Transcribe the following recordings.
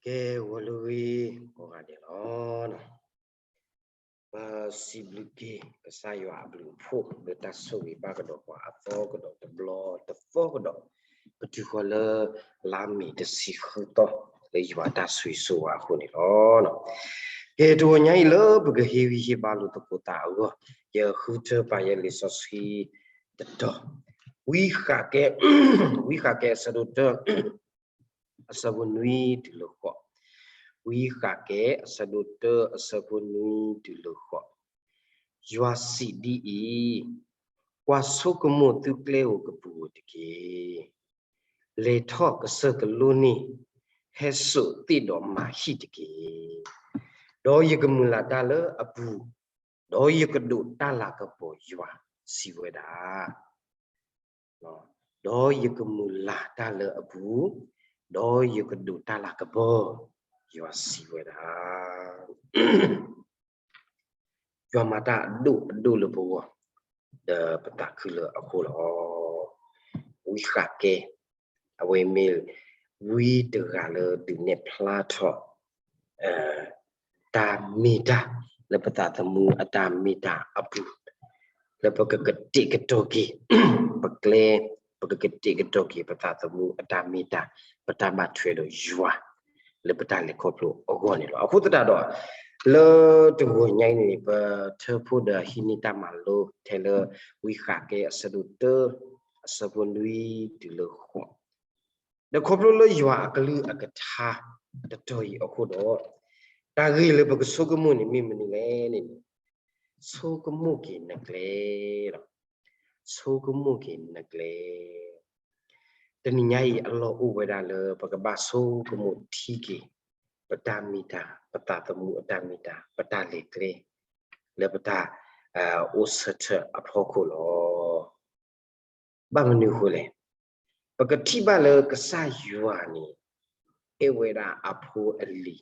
ကဲ ဂီၤလၢဂ့ၤ ကိးဂၤဒဲးလီၤ. ပစံးဘျုးက့ၤ ကစၢ်ယွၤအဘျုးအဖှိၣ် လၢတၢ်ဆိၣ်ဂ့ၤဘၣ်ကဒီးပှၤအသီကဒီးတဘျီတသီကဒီး ပတုၤဃီၤလၢ လါမ့ၤတဆံဃုသီ လၢယွၤတၢ်ဆိၣ်ဂ့ၤဆိၣ်ဝါအဃိန့ၣ်လီၤ. ကဲ တဂီၤညါအံၤလၢပကဟ့ၣ်ဂံၢ်ဟ့ၣ်ဘါ လိာ်သကိးသးအဂီၢ်, ယဃုထၢပာ်ယဲလံာ်စီဆှံတတီၤ, ဝံဃးကဲ, ဝံဃးကဲအဆၢဒိၣ်တၢ အဆၢဖိနွံတုၤလၢဃိး, ဝံဃးကဲအဆၢဒိၣ်တၢ အဆၢဖိနွံတုၤလၢဃိး, ယွၤစံးဒ်အံၤ, ကွၢ်ဆိကမိၣ်သုကျဲဧိၤကပူၤဧိၤတက့ၢ်. လဲၤထီၣ်ကစၢၢ်ကလိန့ၣ် ဟဲစိာ်သ့ၣ်ဒီးမၤဟံၣ်တက့ၢ်. ဒီးယကမုာ်လၤတၢ်လၢအပူၤ, ဒီးယကဒိးတၢ်လၤကပီၤ ယွၤစံးဝဲဒၣ် ဒီးယကမုာ်လၤတၢ်လၢအပူၤ, ဒီးယကဒိးတၢ်လၤကပီၤ ယွၤစံးဝဲဒၣ်. ယွၤမၤတၢ်အဒိၣ်အဒိၣ်လၢပဂီၢ်, ဒီးပသးခုလၢအဃိလီၤ. ဝံဃးကဲ, အဝဲမ့ၢ်ဝံတဂၤလၢဒုးနဲၣ်ဖျါထီၣ် တၢ်မ့ၢ်တၢ်လၢပသးသမူအတၢ်မ့ၢ်တၢ်အပူၤ, လၢပကကတဲာ်ကတီၤက့ၤ ပကျဲ, ပကကတဲာ်ကတီၤက့ၤပသးသမူအတၢ်မ့ၢ်တၢ်, ပတၢ်ဘၣ်ထွဲဒီးယွၤ လၢပတၢ်လဲၤခီဖျိအဂီၢ်န့ၣ်လီၤ. အဃိသတးဒီး လၢတဂီၤညါအံၤန့ၣ် ပထၢဖှိၣ်ဒီးဟံးန့ၢ်တၢ်မၤလိထဲလၢ ဝံဃးကဲအဆၢဒိၣ်တၢ အဆၢဖိနွံတုၤလၢဃိး ဒီးခီဖျိလၢယွၤအကလုၢ်အကထါတတီၤအံၤအဃိဒီး တၢ်ဂ့ၢ်လၢပကဆိကမိၣ်န့ၣ်မ့ၢ်မနုၤလဲၣ်န့ၣ်, ဆိကမိၣ်က့ၤနကျဲလီၤ. ဆိကမိၣ်က့ၤနကျဲ. တနံၤညါအံၤအလီၢ်အိၣ်ဝဲဒၣ်လၢ ပကဘၣ်ဆိကမိၣ်ထံက့ၤ ပတၢ်မ့ၢ်တၢ်, ပသးသမူအတၢ်မ့ၢ်တၢ်, ပတၢ်လဲၤကျဲ လၢပတၢ်အိၣ်ဆၢထၢၣ်အဖီခိၣ်လီၤ. ဘၣ်မနုၤအဃိလဲၣ်. ပကထံၣ်ဘၣ်လၢကစၢ်ယွၤန့ၣ် အဲၣ်ဝဲဒၣ်အဖိအလံၤ,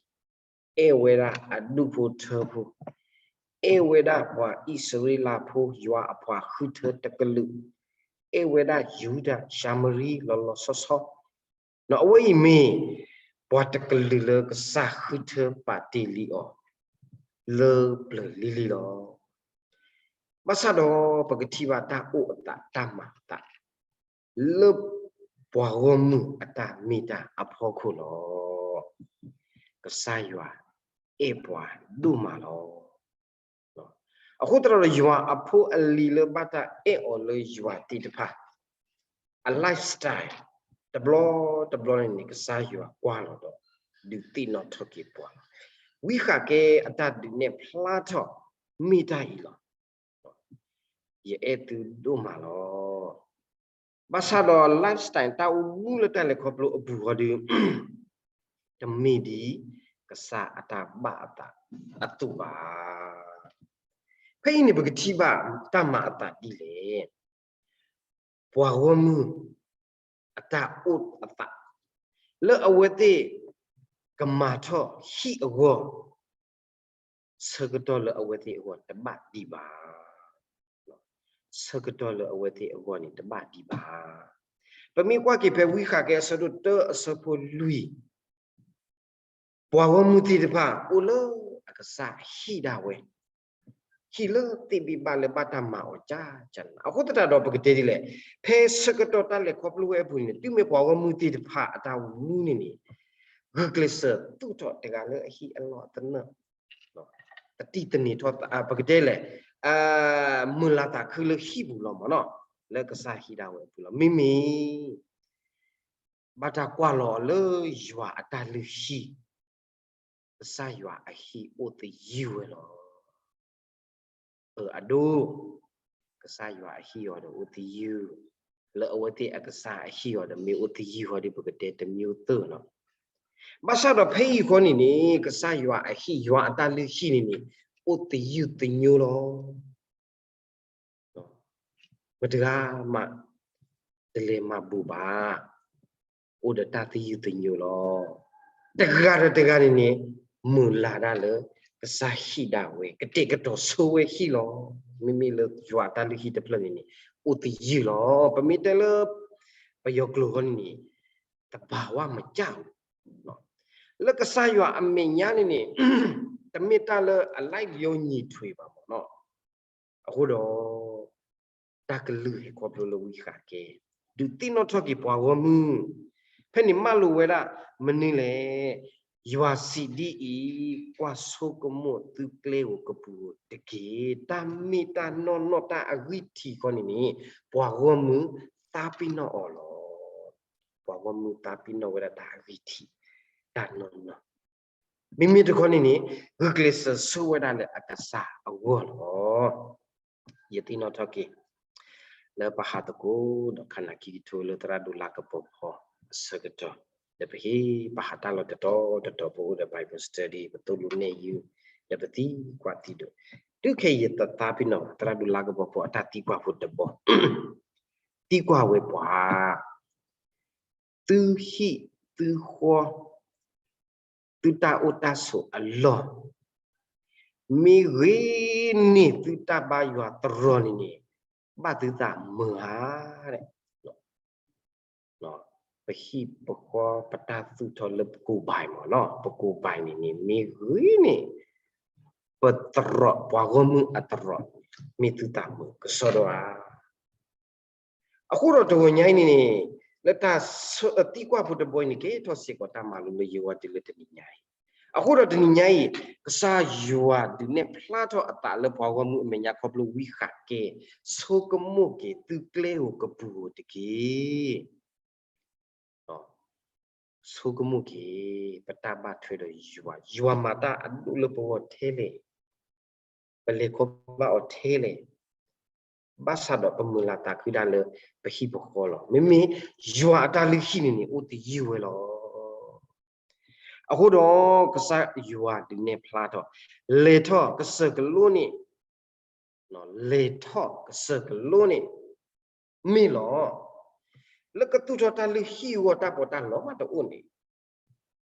အဲၣ်ဝဲဒၣ်အဒူၣ်ဖိထၢဖိ, အဲၣ်ဝဲဒၣ်ပှၤအံၣ်စရ့လးဖိ ယွၤအပှၤဃုထၢတကလုာ်, အဲၣ်ဝဲဒၣ်ယူဒၤ ၡၤမရံ လီၤလီၤဆီဆီ, အဝဲအံၤမ့ၢ် ပှၤတကလုာ်လၢကစၢ်ဃုထၢပာ်တ့ၢ်လံအီၤ လၢပျၢၤလံၤလံၤလီၤ. ဘၣ်ဆၣ်ဒီးပကထံၣ်ဘၣ်တၢ်အိၣ်အသးတၢ်မၤအသး လၢပှၤဂီၢ်မုၢ်အတၢ်မ့ၢ်တၢ်အဖီခိၣ်လီၤ. ကစၢ်ယွၤအဲၣ်ပှၤဒိၣ်မးလီၤ. အဃိသတးဒီးယွၤအဖိအလံၤလၢဘၣ်တၢ်အဲၣ်အီၤလၢယွၤသ့ၣ်တဖၣ် အ lifestyle တဘျီတဘျီန့ၣ်န့ၣ် ကစၢ်ယွၤကွၢ်လီၤဒီး ဒုးသ့ၣ်နီၣ်ထီၣ်က့ၤပှၤလီၤ. ဝံဃးကဲအတၢ်ဒုးနဲၣ်ဖျါထီၣ်မ့ၢ်တၢ်အံၤလီၤ. ယအဲၣ်သုဒိၣ်မးလီၤ. ဘၣ်ဆၣ်ဒီး lifestyle တၢ်အိၣ်မူလၢတၢ်လဲၤခီဖျိအပူၤဃီဒီး တမ့ၢ်ဒ်ကစၢ်အတၢ်ဘၣ်အသးအသိးဘၣ်. ဖဲအံၤန့ၣ် ပကထံၣ်ဘၣ်တၢ်မၤအသးဒ်လဲၣ်. ပှၤဂီၢ်မုၢ်အတၢ်အိၣ်အသး လၢအဝဲသ့ၣ်ကမၤထီၣ်ဟံၣ်အဂီၢ် ဆၢကတီၢ်လၢအဝဲသ့ၣ်အဂီၢ်တဘၣ်ဒံးဘၣ်. ဆၢကတီၢ်လၢအဝဲသ့ၣ်အဂီၢ်န့ၣ်တဘၣ်ဒံးဘၣ်. ပမ့ၢ်ကွၢ်က့ၤဖဲဝံဃးကဲအဆၢဒိၣ်တၢအဆၢဖိလွံၢ် ပှၤဂီၢ်မုၢ်သ့ၣ်တဖၣ်အိၣ်လၢအကစၢ်ဟံၣ်ဒၣ်ဝဲ, ဟံၣ်လၢသ့ၣ်ဘ့ၣ်ဘၣ်လၢဘၣ်တၢ်မၤအီၤကၠၢ်ကၠၢ်န့ၣ်လီၤ. အဃိသတးဒီးပကတဲဒ်လဲၣ်, ဖဲဆၢကတီၢ်တၢ်လဲၤခီဖျိဝဲအပူၤန့ၣ် တုၤမ့ၢ်ပှၤဂီၢ်မုၢ်သ့ၣ်တဖၣ်အတၢ်အိၣ်မူန့ၣ်န့ၣ် ဂုာ်ကျဲးစၢးသူၣ်ထီၣ်တဂၤလၢအဟံၣ်အလီၢ်အသနၢၣ် တတံၢ်တန့ၢ်ထီၣ် ပကတဲလဲၣ်, မုာ်လၤသးခုလၢဟံၣ်ပူၤလီၤမ့ၢ်နီၤ, လၢကစၢ်ဟံၣ်ဒၣ်ဝဲအပူၤလီၤ. မ့မ့ၢ် ဘၣ်တၢ်ကွၢ်လီၤအီၤလၢယွၤအတၢ်လုၢ်ဟံၣ်, ကစၢ်ယွၤအဟံၣ်အိၣ်သယုၢ်ဝဲလီၤ. အဒိ, ကစၢ်ယွၤအဟံၣ်အီၤဒီးအိၣ်သယုၢ်, လၢအဝဲသ့ၣ်အကစၢ်အဟံၣ်အီၤဒီးမ့ၢ်အိၣ်သယုၢ်ဃီဒီး ပကတဲတမံၤအိၣ်သၢနီၤ. ဘၣ်ဆၣ်ဒီးဖဲအံၤဃီန့ၣ်န့ၣ် ကစၢ်ယွၤအဟံၣ်, ယွၤအတၢ်လုၢ်ဟံၣ်န့ၣ်န့ၣ် အိၣ်သယုၢ်သညိလီၤ. ပတဂၤမး တလဲၤမၤဘူၣ်ဘၣ်, အိၣ်ဒီးတၢ်သယုၢ်သညိလီၤ. တဂၤဒီးတဂၤန့ၣ်န့ၣ် မုာ်လၤဒၣ်လၢ ကစၢ်ဟံၣ်ဒၣ်ဝဲ, ကတဲာ်ကတီၤဆိဝဲဟံၣ်လီၤ. မ့မ့ၢ်လၢယွၤအတၢ်လုၢ်ဟံၣ်တဖျၢၣ်န့ၣ်န့ၣ် အိၣ်သယုၢ်လီၤ. ပမ့ၢ်တဲလၢ ပယီၤကျိာ်ဃီန့ၣ်န့ၣ် သဘာဝမကျဘူး. လၢကစၢ်ယွၤအမဲာ်ညါန့ၣ်န့ၣ် တမ့ၢ်တၢ်လၢအ လိုက်လျောညီထွေ ဘၣ်မ့ၢ်နီၤ. အဃိဒီး တၢ်ကလုၢ်ဟဲခီဖျိလၢဝံဃးကဲ ဒုးသ့ၣ်နီၣ်ထီၣ်က့ၤပှၤဂီၢ်မုၢ်, ဖဲန့ၣ်မၢလိာ်ဝဲဒၣ် မနုၤလဲၣ်, ယွၤစံးဒ်အံၤ, ကွၢ်ဆိကမိၣ်သုကျဲဧိၤကပူၤဧိၤတက့ၢ်. တၢ်မ့ၢ်တၢ်နီၢ်နီၢ်တၢ်အဂံၢ်ထံးဃီန့ၣ်န့ၣ် ပှၤဂီၢ်မုၢ်သးပ့ၤနီၣ်အီၤလီၤ. ပှၤဂီၢ်မုၢ်သးပ့ၤနီၣ်ဝဲဒၣ်တၢ်အဂံၢ်ထံး တၢ်နီၢ်နီၢ် မ့မ့ၢ်တခီန့ၣ်န့ၣ် ဂုာ်ကျဲးစၢးဆိဝဲဒၣ်လၢအကစၢ်အဂီၢ်လီၤ. ယသ့ၣ်နီၣ်ထီၣ်က့ၤ လၢပဟးသကိးဒီးခါနၢ်ခံကထိလၢသရၣ်ဒိၣ်လၤကပီၤဖီအဆၢကတီၢ်, ဒီးပဟ့ၣ်ပဟးတၢ်လီၢ်တတီၤတတီၤ ပအိၣ်ဒီး Bible study ပသိၣ်လိနဲၣ်ယုၢ်, ဒီးပသံကွၢ်သံဒိး, တုၤခဲအံၤယသးပ့ၤနီၣ် သရၣ်ဒိၣ်လၤကပီၤဖီအတၢ်သံကွၢ်ဖိတဘီ သံကွၢ်ဝဲပှၤ သုဟံၣ်သုဃီ သုတၢ်အိၣ်တၢ်ဆိးအလီၢ် မ့ၢ်ဂ့ၤန့ၢ်သုတၢ်ဘါယွၤတရီန့ၣ်န့ၣ် ဘၣ်သုသးမုာ်ဧါ. ပဟံၣ်ပဃီပတၢ်သူၣ်ထီၣ်လၢပကိးဘၣ်မ့ၢ်နီၤ, ပကိးဘၣ်န့ၣ်န့ၣ် မ့ၢ်ဂ့ၤန့ၢ် ပတရီ ပှၤဂီၢ်မုၢ်အတရီ မ့ၢ်သုသးမုာ်ကစီဒီဧါ. အဃိဒီးတဂီၤညါအံၤန့ၣ်န့ၣ် လၢတၢ်သံကွၢ်ဖိတဘီအံၤန့ၣ် ကဲထီၣ်စ့ၢ်ကီးတၢ်မၤလိလၢယဂီၢ်တုၤလၢတနံၤညါအံၤ. အဃိဒီးတနံၤညါအံၤ ကစၢ်ယွၤဒုးနဲၣ်ဖျါထီၣ်အသးလၢပှၤဂီၢ်မုၢ်အမဲာ်ညါခီဖျိဝံဃးကဲ ဆိကမိၣ်က့ၤသုကျဲဧိၤကပူၤဧိၤတက့ၢ်. ဆိကမိၣ်က့ၤ ပတၢ်ဘၣ်ထွဲဒီးယွၤ, ယွၤမၤတၢ်အဒိၣ်လၢပဂီၢ်ထဲလဲၣ်, ပလဲၤခီဘၣ်အီၤထဲလဲၣ်, ဘၣ်ဆၣ်ဒီးပမုာ်လၤသးခုဒၣ်လၢပဟံၣ်ပဃီလီၤ. မ့မ့ၢ်ယွၤအတၢ်လုၢ်ဟံၣ်န့ၣ်န့ၣ် အိၣ်သယုၢ်ဝဲလီၤ. အဃိဒီးကစၢ်ယွၤဒုးနဲၣ်ဖျါထီၣ် လဲၤထီၣ်ကစၢၢ်ကလိန့ၣ် လဲၤထီၣ်ကစၢၢ်ကလိန့ၣ် မ့ၢ်လီၤ. လၢကသူၣ်ထီၣ်တၢ်လုၢ်ဟံၣ်အဂီၢ် တၢ်ပီးတၢ်လီမးတအိၣ်န့ၣ်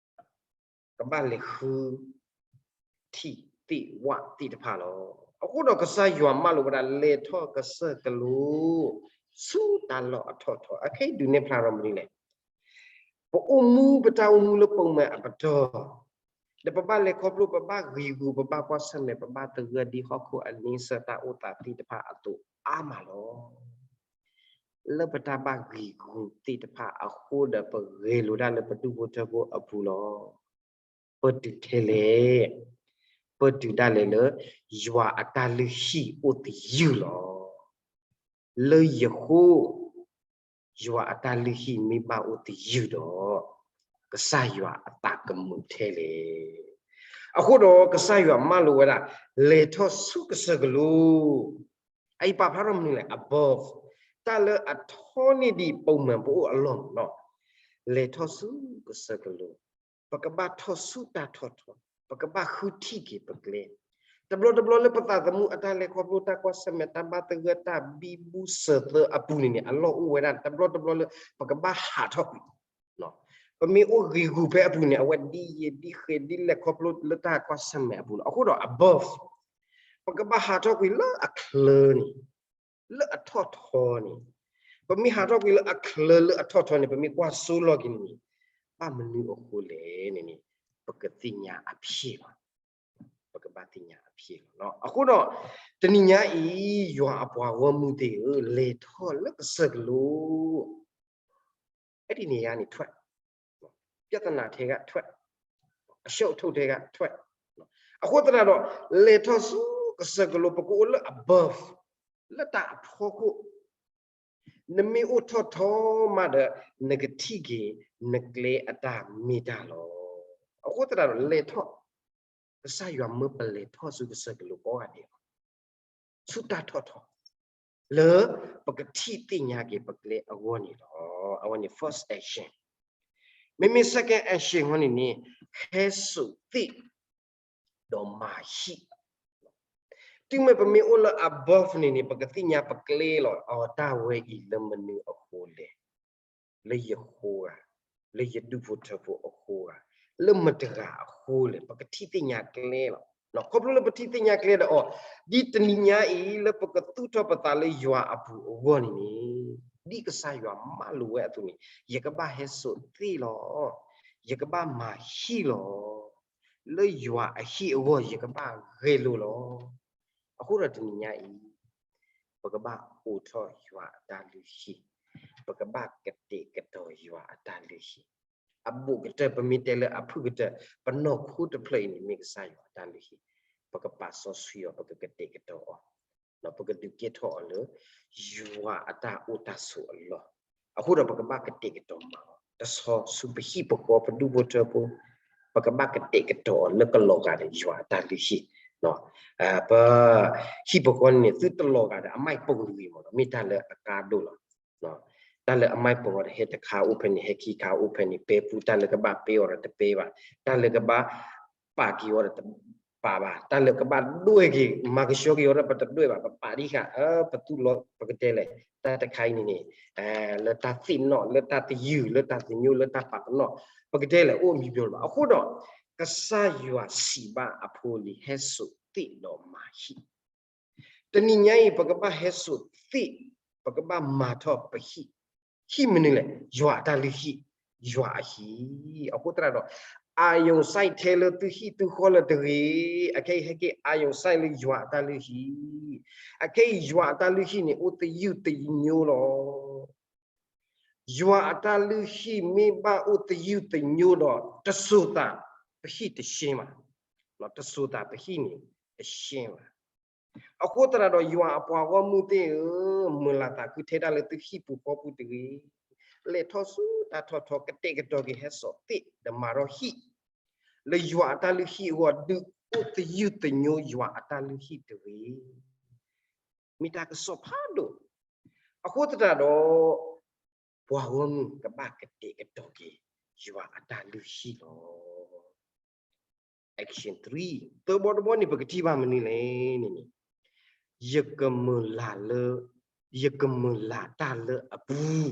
ကဘၣ်လဲၤဃု ထံၣ်သ့ၣ်ဝၣ်သ့ၣ်တဖၣ်လီၤ. အဃိဒီးကစၢ်ယွၤမၢလိာ်ဝဲဒၣ် လဲၤထီၣ်ကစၢၢ်ကလိ ဆူတၢ်လီၢ်အထီၣ်ထီ, အခဲအံၤဒုးနဲၣ်ဖျါထီၣ်မနုၤလဲၣ်. ပအိၣ်မူပတၢ်အိၣ်မူလၢပိာ်မုၣ်အပတီၢ် ဒီးပဘၣ်လဲၤခီဖျိ ပဘၣ်ဂံၢ်ဂူာ် ပဘၣ်ကွၢ်ဆၢၣ်မဲာ် ပဘၣ်သဂၢၢ်ဒ်ဟီၣ်ခိၣ်အန့ဆၢၣ်တၢ်အိၣ်သးသ့ၣ်တဖၣ်အသိးအါမးလီၤ. လၢပတၢ်ဘၣ်ဂံၢ်ဂူာ်သ့ၣ်တဖၣ်အဃိဒီး ပဂဲၤလိာ်တၢ်လၢပဒူၣ်ဖိထၢဖိအပူၤလီၤ. ပတုၤထဲလဲၣ်, ပတုၤဒၣ်လဲာ်လၢ ယွၤအတၢ်လုၢ်ဟံၣ်အိၣ်သယုၢ်လီၤ. လၢယဃိ ယွၤအတၢ်လုၢ်ဟံၣ်မ့ၢ်ဘၣ်အိၣ်သယုၢ်ဒီး ကစၢ်ယွၤအသးကမုာ်ထဲလဲၣ်. အဃိဒီးကစၢ်ယွၤမၢလိာ်ဝဲဒၣ် လဲၤထီၣ်ဆူကစၢၢ်ကလိ အအံၤပာ်ဖျါထီၣ်မနုၤလဲၣ် above, တၢ်လၢအထီန့ၢ်ဒံးပိာ်မုၣ်ပအိၣ်အလီၢ်မ့ၢ်နီၤ, လဲၤထီၣ်ဆူကစၢၢ်ကလိ, ပကဘၣ်ထီၣ်ဆူတၢ်ထီၣ်ထီ, ပကဘၣ်ဃုထံၣ်က့ၤပကျဲ, တဘျီတဘျီလၢပသးသမူအတၢ်လဲၤခီဖျိ တၢ်ကွၢ်ဆၢၣ်မဲာ် တၢ်ဘၣ်သဂၢၢ် တၢ်ဘံဘူစၢၤသၢအပူၤန့ၣ်န့ၣ် အလီၢ်အိၣ်ဝဲဒၣ် တဘျီတဘျီလၢ ပကဘၣ်ဟးထီၣ်ကွံာ် ပမ့ၢ်အိၣ်ဂံၢ်ဂူာ်ဖဲအပူၤန့ၣ် အဝဲဒ်ယံာ်ဒ်ဃဲးဒ်လဲၣ်ခီဖျိလၢတၢ်ကွၢ်ဆၢၣ်မဲာ်အပူၤလီၤ. အဃိဒီး above ပကဘၣ်ဟးထီၣ်ကွံာ်လၢအချၢန့ၣ်, လၢအထီၣ်ထီန့ၣ်, ပမ့ၢ်ဟးထီၣ်ကွံာ်လၢအချၢလၢအထီၣ်ထီန့ၣ် ပမ့ၢ်ကွၢ်စိလီၤက့ၤန့ၣ်န့ၣ် ဘၣ်မနုၤအဃိလဲၣ်န့ၣ်န့ၣ် ပကသ့ၣ်ညါအဖျၢၣ်လီၤ. ပကဘၣ်သ့ၣ်ညါအဖျၢၣ်လီၤ. အဃိဒီး တနံၤညါအံၤ ယွၤအပှၤဂီၢ်မုၢ်သ့ၣ်ဧၢ, လဲၤထီၣ်လၢကစၢၢ်ကလိ အဲၣ်ဒိးန့ၢ်ယၤန့ၣ်ထွဲ, ပြဿနာထဲကထွဲ, အရှုပ်အထွေးထဲကထွဲ, အဃိသတးဒီး လဲၤထီၣ်ဆူကစၢၢ်ကလိ ပကအိၣ်လၢ above, လၢတၢ်အဖီခိၣ်, နမ့ၢ်အိၣ်ထီၣ်ထီမးဒီး နကထံၣ်က့ၤ နကျဲအတၢ်မ့ၢ်တၢ်လီၤ. အဃိသတးဒီး လဲၤထီၣ် ကစၢ်ယွၤမၢပလဲၤထီၣ်ဆူကစၢၢ်ကလိကိးဂၤဒဲးလီၤ. ဆူတၢ်ထီၣ်ထီ, လၢပကထံၣ်သ့ၣ်ညါက့ၤပကျဲအဂီၢ်န့ၣ်လီၤ. အဝဲန့ၣ် first action. မ့မ့ၢ် second action ဟီန့ၣ်န့ၣ် ဟဲစိာ်သ့ၣ် ဒီးမၤဟံၣ်. တုၤမ့ၢ်ပမ့ၢ်အိၣ်လၢ above န့ၣ်န့ၣ် ပကသ့ၣ်ညါပကျဲလီၤ. အီ တၢ်ဝဲအံၤလၢမနုၤအဃိလဲၣ်. လၢယဃိဧါ, လၢယဒူၣ်ဖိထၢဖိအဃိဧါ, လၢမတဂၤအဃိလဲၣ်, ပကထံၣ်သ့ၣ်ညါကျဲလီၤ. ခီဖျိလၢပထံၣ်သ့ၣ်ညါကျဲဒီးအီၤ, ဒ်တနံၤညါအံၤ လၢပကသူၣ်ထီၣ်ပသးလၢယွၤအပူၤအဂီၢ်န့ၣ်န့ၣ်, ဒ်ကစၢ်ယွၤမၢလိာ်ဝဲအသိးန့ၣ် ယကဘၣ်ဟဲစိာ်သ့ၣ်လီၤ. ယကဘၣ်မၤဟံၣ်လီၤ. လၢယွၤအဟံၣ်အဂီၢ် ယကဘၣ်ဂဲၤလိာ်လီၤ. အဃိဒီးတနံၤညါအံၤ ပကဘၣ်အိးထီၣ်ယွၤအတၢ်လုၢ်ဟံၣ်, ပကဘၣ်ကတဲာ်ကတီၤယွၤအတၢ်လုၢ်ဟံၣ်. အဘူးကတၢၢ် ပမ့ၢ်တဲလၢအဖုၣ်ကတၢၢ် ပနီၢ်ခိတဖျၢၣ်အံၤန့ၣ် မ့ၢ်ကစၢ်ယွၤအတၢ်လုၢ်ဟံၣ်, ပကပာ်စီဆှံအီၤ, ပကကတဲာ်ကတီၤအီၤ, ပကဒုးကဲထီၣ်အီၤလၢ ယွၤအတၢ်အိၣ်တၢ်ဆိးအလီၢ်. အဃိဒီးပကဘၣ်ကတဲာ်ကတီၤမၤအီၤ တဆီဆူပဟံၣ်ပဃီပဒူၣ်ဖိထၢဖိ, ပကဘၣ်ကတဲာ်ကတီၤအီၤလၢကလီၤဂာ်ဒီးယွၤအတၢ်လုၢ်ဟံၣ်. ပဟံၣ်ပဃီန့ၣ် သုတလီၤဂာ်ဒီးအမဲာ်ပိာ်တဂ့ၤမးဒီး မ့ၢ်တၢ်လၢအကါဒိၣ်လီၤ. တၢ်လၢအမဲာ်ပိာ်ဒီး ဟဲတခါအိၣ်ဖဲန့ၣ် ဟဲခံခါအိၣ်ဖဲန့ၣ် ပဲပူ တၢ်လၢကဘၣ်ပဲအီၤဒီးတပဲဘၣ်, တၢ်လၢကဘၣ်ပာ်က့ၤအီၤဒီးတပာ်ဘၣ်, တၢ်လၢကဘၣ်ဒွဲၣ်က့ၤ မၤကဆှီက့ၤအီၤဒီး ပတဒွဲၣ်ဘၣ် ပပာ်ဒံးဃာ်, ပသူလီၤ ပကတဲလဲၣ်, တၢ်တခါအံၤန့ၣ်န့ၣ် လၢတၢ်သ့ၣ်နီၣ် လၢတၢ်သယုၢ် လၢတၢ်သညိ လၢတၢ်ပာ်ပနီၣ် ပကတဲလဲၣ် အိၣ်မံၤပျီလၢၤဘၣ်. အဃိဒီး ကစၢ်ယွၤစံးဘၣ်အဖိလံၤ ဟဲစိာ်သ့ၣ်ဒီးမၤဟံၣ်. တနံၤညါအံၤ ပကဘၣ်ဟဲစိာ်သ့ၣ်, ပကဘၣ်မၤထီၣ်ပဟံၣ်, ဟံၣ်မနုၤလဲၣ်, ယွၤအတၢ်လုၢ်ဟံၣ်, ယွၤအဟံၣ်. အဃိသတးဒီး အာရုံစိုက်ထဲလၢသုဟံၣ်သုဃီလၢၤတဂ့ၤ, အခဲအံၤဟဲက့ၤ အာရုံစိုက် လၢယွၤအတၢ်လုၢ်ဟံၣ်. အခဲအံၤယွၤအတၢ်လုၢ်ဟံၣ်န့ၣ် အိၣ်သယုၢ်သညိလီၤ. ယွၤအတၢ်လုၢ်ဟံၣ်မ့ၢ်ဘၣ်အိၣ်သယုၢ်သညိဒီး တစိၤသးပဟံၣ်တရှဲဘၣ်, တစိၤသးပဟံၣ်န့ၣ် တရှဲဘၣ်. အဃိသတးဒီး ယွၤအပှၤဂီၢ်မုၢ်သ့ၣ်ဧၢ, မုၢ်လၢ်သးခုထဲတၢ်လၢသုဟံၣ်ပူၤဃီပူၤတဂ့ၤ, လဲၤထီၣ်ဆူတၢ်ထီၣ်ထီ ကတဲာ်ကတီၤက့ၤ ဟဲစိာ်သ့ၣ်ဒီးမၤထီၣ်ဟံၣ် လၢယွၤအတၢ်လုၢ်ဟံၣ်အဂီၢ်, ဒုးအိၣ်သယုၢ်သညိယွၤအတၢ်လုၢ်ဟံၣ်တဂ့ၤ. မ့ၢ်တၢ်ကစီၣ်ဖးဒိၣ်. အဃိသတးဒီး ပှၤဂီၢ်မုၢ်ကဘၣ်ကတဲာ်ကတီၤက့ၤ ယွၤအတၢ်လုၢ်ဟံၣ်လီၤ. Action three, သၢဘီတဘီန့ၣ် ပကထံၣ်ဘၣ်မနုၤလဲၣ်န့ၣ်န့ၣ်, ယကမုၢ်လၢ်လၢ, ယကမုၢ်လၢ်တၢ်လၢအပူၤ,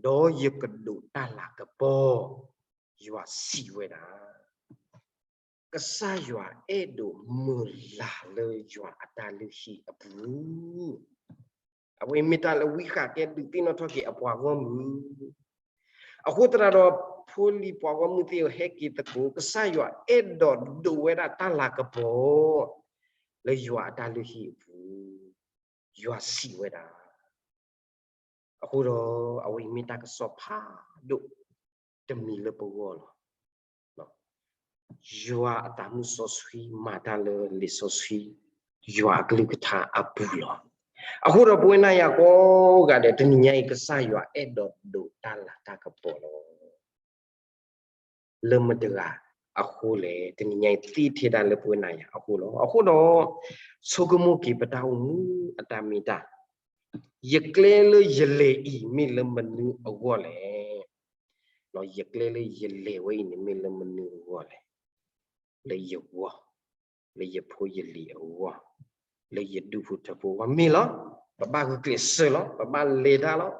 ဒီးယကဒိးတၢ်လၤကပီၤ, ယွၤစံးဝဲဒၣ်. ကစၢ်ယွၤအဲၣ်ဒိးမုၢ်လၢ်လၢယွၤအတၢ်လုၢ်ဟံၣ်အပူၤ, အဝဲမ့ၢ်တၢ်လၢဝံဃးကဲဒုးသ့ၣ်နီၣ်ထီၣ်က့ၤအပှၤဂီၢ်မုၢ်. အဃိသတးဒီး ဖိလံၤပှၤဂီၢ်မုၢ်သ့ၣ်ဧၢ, ဟဲက့ၤသကိး, ကစၢ်ယွၤအဲၣ်ဒိးဒိးဝဲဒၣ်တၢ်လၤကပီၤ လၢယွၤအတၢ်လုၢ်ဟံၣ်အပူၤ, ယွၤစံးဝဲဒၣ်. အဃိဒီး အဝဲအံၤမ့ၢ်တၢ်ကစီၣ်ဖးဒိၣ်တမံၤလၢပဂီၢ်လီၤ. ယွၤအတၢ်မုၢ်စီဆှံမၤတၢ်လၢလံာ်စီဆှံ, ယွၤအကလုၢ်ကထါအပူၤလီၤ. အဃိဒီးပဝဲနၤယၤကိးဂၤဒဲး တနံၤညါအံၤ ကစၢ်ယွၤအဲၣ်ဒိးဒိးတၢ်လၤတၢ်ကပီၤလီၤ. လၢမတဂၤအဃိလဲၣ်, တနံၤညါအံၤသ့ထဲဒၣ်လၢပဝဲနၤယၤအဃိလီၤ. အဃိဒီး ဆိကမိၣ်က့ၤပတၢ်အိၣ်မူအတၢ်မ့ၢ်တၢ်, ယကျဲလၢယလဲၤအံၤ မ့ၢ်လၢမနုၤအဂီၢ်လဲၣ်. ယကျဲလၢယလဲၤဝဲအံၤန့ၣ် မ့ၢ်လၢမနုၤအဂီၢ်လဲၣ်. လၢယဂီၢ်, လၢယဖိယလံၤအဂီၢ်, လၢယဒူၣ်ဖိထၢဖိအဂီၢ် မ့ၢ်လီၤ. ပဘၣ်ဂုာ်ကျဲးစၢးလီၤ, ပဘၣ်လဲၤတၢ်လီၤ.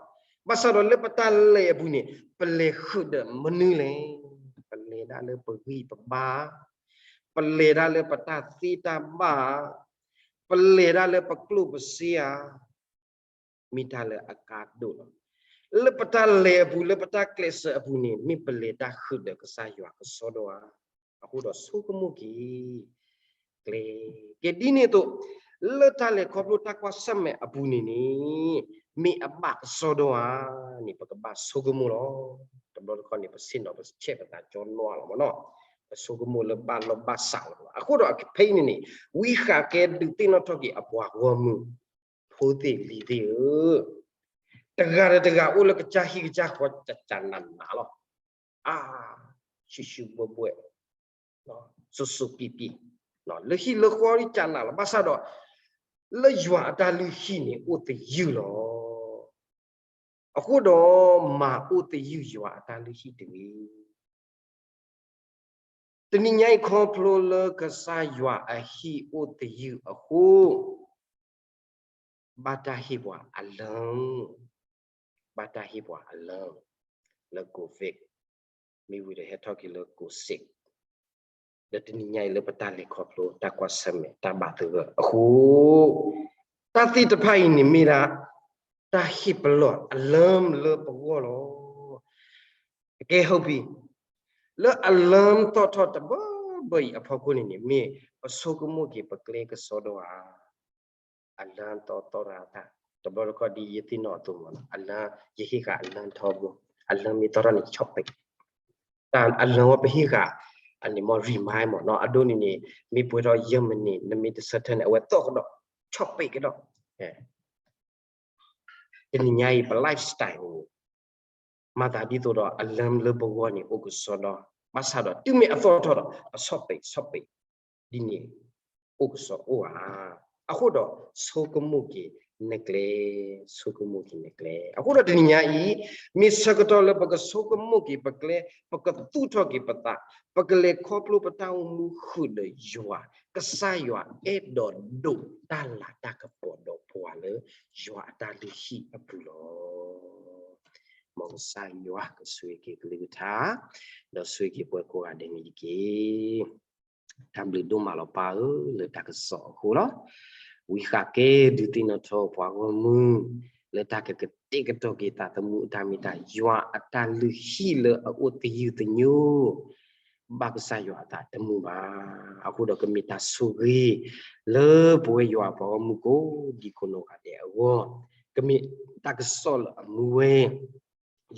ဘၣ်ဆၣ်ဒီးလၢပတၢ်လဲၤအပူၤန့ၣ် ပလဲၤဃုာ်ဒီးမနုၤလဲၣ်. ပလဲၤဒၣ်လၢပဂံၢ်ပဘါ, ပလဲၤဒၣ်လၢပတၢ်သ့တၢ်ဘၣ်, ပလဲၤဒၣ်လၢပကျိၣ်ပစ့ဧါ, မ့ၢ်တၢ်လၢအကါဒိၣ်လီၤ. လၢပတၢ်လဲၤအပူၤ လၢပတၢ်ကျဲးစၢးအပူၤန့ၣ် မ့ၢ်ပလဲၤတၢ်ဃုာ်ဒီးကစၢ်ယွၤကစီဒီဧါ. အဃိဒီးဆိကမိၣ်က့ၤ ကျဲ, ကဲဒ်န့ၣ်အသိး လၢတၢ်လဲၤခီဖျိတၢ်ကွၢ်ဆၢၣ်မဲာ်အပူၤန့ၣ်န့ၣ် မ့ၢ်အဘၣ်ကစီဒီဧါန့ၣ် ပကဘၣ်ဆိကမိၣ်လီၤ. တဘျီတခီန့ၣ် ပဆ့ၣ်နီၤပဆဲးပသးကၠီနွါလီၤမ့ၢ်နီၤ, ပဆိကမိၣ်လၢဘၣ်လီၢ်ဘၣ်စးလီၤ. အဃိဒီးအဖဲအံၤန့ၣ်န့ၣ် ဝံဃးကဲဒုးသ့ၣ်နီၣ်ထီၣ်က့ၤအပှၤဂီၢ်မုၢ် ဖိသ့ၣ်လံၤသ့ၣ်ဧၢ, တဂၤဒီးတဂၤအိၣ်လၢကစၢ်ဟံၣ်ကစၢ်ဃီ ကကနးနးလီၤ. အါ, ဆူၣ်ဆူၣ်ဘှဲၣ်ဘှဲၣ်, စိစိပံပံ, လၢဟံၣ်လၢဃီကနးလီၤ. ဘၣ်ဆၣ်ဒီး လၢယွၤအတၢ်လုၢ်ဟံၣ်န့ၣ်အိၣ်သယုၢ်လီၤ. အဃိဒီးမၤအိၣ်သယုၢ်ယွၤအတၢ်လုၢ်ဟံၣ်တဂ့ၤ. တနံၤညါအံၤခီဖျိလၢကစၢ်ယွၤအဟံၣ်အိၣ်သယုၢ်အဃိ, ဘၣ်တၢ်ဟ့ၣ်ပှၤအလၢၢ်, ဘၣ်တၢ်ဟ့ၣ်ပှၤအလၢၢ် လၢ COVID, မ့ၢ်ဝံၤဒီးဟဲထီၣ်က့ၤလၢ COVID six, ဒီးတနံၤညါအံၤလၢပတၢ်လဲၤခီဖျိတၢ်ကွၢ်ဆၢၣ်မဲာ်တၢ်ဘၣ်သဂၢၢ်အဃိ, တၢ်သ့ၣ်တဖၣ်အံၤန့ၣ်မ့ၢ်ဒၣ် တၢ်ဟ့ၣ်ပလီၢ်အလၢၢ်လၢပဂီၢ်လီၤ. ကဲ ဟုတ်ပြီ, လၢအလၢၢ်သီၣ်ထီၣ်တဘျီဘျီအံၤအဖီခိၣ်န့ၣ်န့ၣ် မ့ၢ်ပဆိကမိၣ်က့ၤပကျဲကစီဒီဧါ. အလၢၢ်သီၣ်ထီၣ်တၢ် တဘျီတခီၣ်ဒ်ယသ့ၣ်နီၣ်အသိးမ့ၢ်နီၤ အလၢၢ် ယဟ့ၣ်ဃာ်အလၢၢ်ထီဘိ, အလၢၢ်မ့ၢ်သီၣ်ထီၣ်န့ၣ် ဆီၣ်ပ့း တၢ်အလၢၢ်ဝဲပဟ့ၣ်ဃာ် အန့ၣ်မ့ၢ် remind မ့ၢ်နီၤ အဒိန့ၣ်န့ၣ် မ့ၢ်ပှဲၤထီၣ်ယဲၢ်မံးနံး နမ့ၢ်တဆၢထၢၣ်န့ၣ် အဝဲသီၣ်ကဒီး ဆီၣ်ပ့းကဒီး တနံၤညါအံၤ ပ lifestyle န့ၣ် မၤသးဒ်သိးဒီး အလၢၢ်လၢပဂီၢ်န့ၣ် အိၣ်ကစီဒီ, ဘၣ်ဆၣ်ဒီး တုၤမ့ၢ်အသီၣ်ထီၣ်ဒီး အဆီၣ်ပ့း ဆီၣ်ပ့း ဒ်န့ၣ် အိၣ်ကစီအိၣ်ဧါ. အဃိဒီး ဆိကမိၣ်က့ၤနကျဲ, ဆိကမိၣ်က့ၤနကျဲ. အဃိဒီးတနံၤညါအံၤ မ့ၢ်ဆၢကတီၢ်လၢပကဆိကမိၣ်က့ၤပကျဲ, ပကသူၣ်ထီၣ်က့ၤပသး, ပကလဲၤခီဖျိပတၢ်အိၣ်မူဃုာ်ဒီးယွၤ, ကစၢ်ယွၤအဲၣ်ဒိးဒိးတၢ်လၤတၢ်ကပီၤဒီးပှၤလၢ ယွၤအတၢ်လုၢ်ဟံၣ်အပူၤလီၤ. မ်ကစၢ်ယွၤကဆိၣ်ဂ့ၤက့ၤကလုၢ်ကထါ, ဒီးဆိၣ်ဂ့ၤက့ၤပှၤကိးဂၤဒဲးန့ၣ်တက့ၢ်. တၢ်ဘျုးဒိၣ်မးလီၤပၢ်ဧၢ လၢတၢ်ကစီၣ်အဃိလီၤ. ဝံဃးက့ၤဒုးသ့ၣ်နီၣ်ထီၣ်ပှၤဂီၢ်မုၢ် လၢတၢ်ကကတဲာ်ကတီၤက့ၤသးသမူအတၢ်မ့ၢ်တၢ် ယွၤအတၢ်လုၢ်ဟံၣ်လၢအအိၣ်သယုၢ်သညိ ဘၣ်ကစၢ်ယွၤအသးတမုာ်ဘၣ်. အဃိဒီးကမ့ၢ်တၢ်ဆိၣ်ဂ့ၤ လၢပဝဲယွၤအပှၤဂီၢ်မုၢ်ကိးဒံကိးနီၢ်ဂၤဒဲးအဂီၢ်, ကမ့ၢ်တၢ်ကစီၣ်လၢအမူဝဲ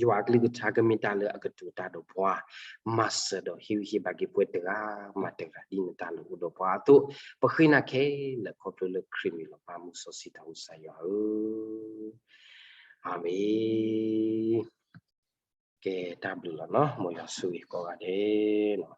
ယွၤအကလုၢ်ကထါကမ့ၢ်တၢ်လၢအကတိၤတၢ်ဒီးပှၤ, မၤစၢၤဒီးဟ့ၣ်ဂံၢ်ဟ့ၣ်ဘါက့ၤပှၤတဂၤမးတဂၤဒ်နတၢ်လၢအိၣ်ဒီးပှၤအသိး, ပဃ့နၤခဲလၢာ်ခီဖျိလၢခရံာ်မံၤလီၤ ပၢ်မုၢ်စီဆှံတၢ်အိၣ်ကစၢ်ယွၤဧၢ, အၤမ့ၣ်. ကဲတၢ်ဘျုးလီၤနီၤ မ်ယွၤဆိၣ်ဂ့ၤကိးဂၤဒဲးနီၤ.